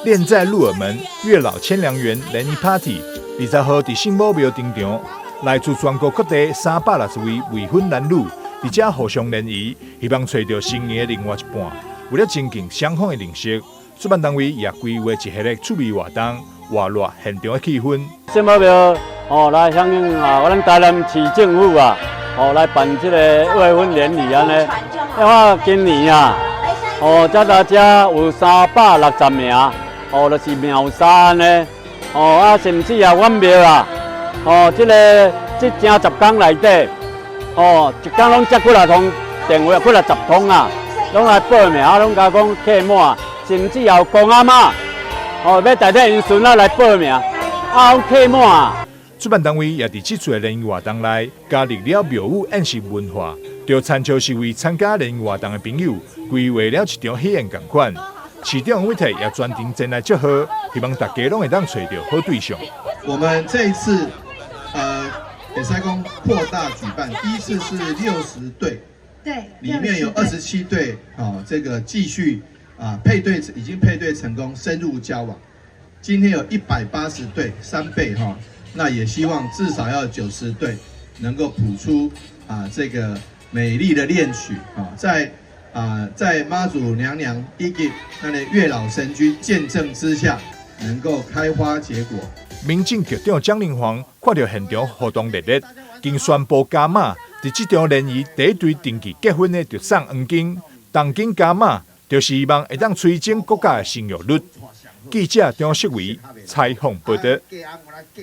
戀在鹿耳門，月老牽良緣聯誼 Party，20號佇聖母廟登場，來自全國各地360位未婚男女，佇遮互相聯誼，希望揣著心儀的另外一半。為了增進雙方的認識，主辦單位也規劃一系列趣味活動，活絡現場的氣氛。聖母廟哦，來響應啊，我咱台南市政府啊，哦來辦這个未婚聯誼按呢。因為今年啊，哦，這大家有360名，哦，就是秒殺按呢。哦啊，甚至啊，阮廟啊，哦，這个這正10工內底，哦，一工攏接幾若通電話，幾若十通啊，攏來報名，啊，攏共講客滿，甚至也有公阿嬤，哦，欲代替𪜶孫仔來報名，啊，攏客滿啊。主辦單位也佇這次的聯誼活動內加入了廟宇宴席文化，就親像是為參加聯誼活動的朋友規劃了一場喜宴仝款。市長委託也專程前來祝賀，希望大家攏會當揣著好對象。我們這一次，會使講擴大舉辦，第一次是60對，裡面有27對，哦，這個繼續啊配對，已經配對成功，深入交往。今天有180對，3倍哈，那也希望至少要90對能夠譜出啊這個美麗的戀曲啊，在媽祖娘娘以及咱的月老神君見證之下，能夠開花結果。民政局長蔣玲芳看著現場互動熱烈，經宣布加碼，佇這場聯誼第一對登記結婚的就送黃金，重金加碼，就是希望會當催增國家的生育率。記者張淑維採訪報導。